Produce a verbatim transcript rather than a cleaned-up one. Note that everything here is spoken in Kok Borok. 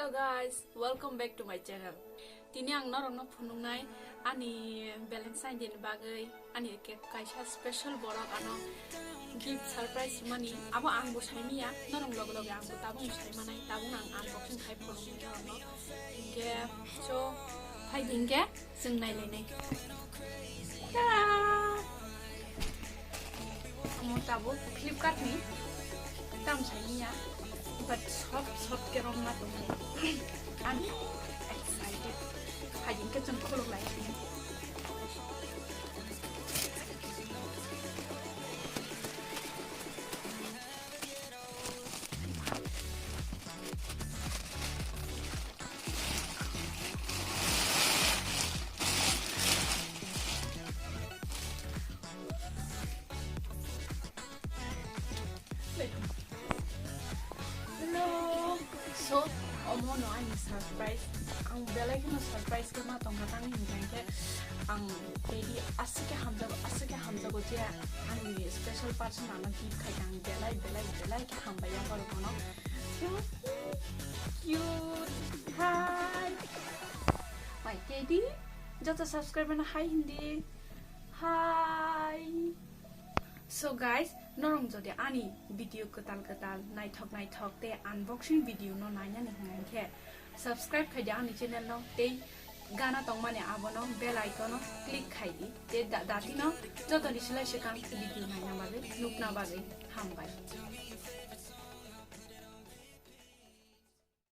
Hello guys, welcome back to my channel. Tini ang norokno phunuknai ani Valentine Day ni bagwi ani ke-, kaisa special borok ano gift surprise mani. Abo ang bo saimiya, norok loge loge ang bo tabuk sai manai, tabuk ang unboxing khai phunuknai norokno. Hinkhe so phai di hinkhe. Chwng nailainai. Ta! Omo tabuk Flipkart ni tam saimiya, but soft soft ke romna tongmani. I'm excited. Hai hinkhe chwng khuluk lai. Hello. So, omo no ani surprise. Ang belai kheno surprise khe ma tongkha, tamni hinkhe ang tei di aswk khe hamjago, aswk khe hamjago je ani special person ano gift khai kha, ang belai, belai, belai khe hambai ya borok no. Cute. Hi. Mai tei di joto subscriber no hi hindi. Hi. So guys, norok jodi ani video kwtal kwtal, naithok naithok tei unboxing video no nainani hwnka hinkhe subscribe khai di ani channel no tei gana tongmani abono bell icon no click khai di tei da-, dati no jotoni silai swkang video naina bagwi, nukna bagwi. Hambai.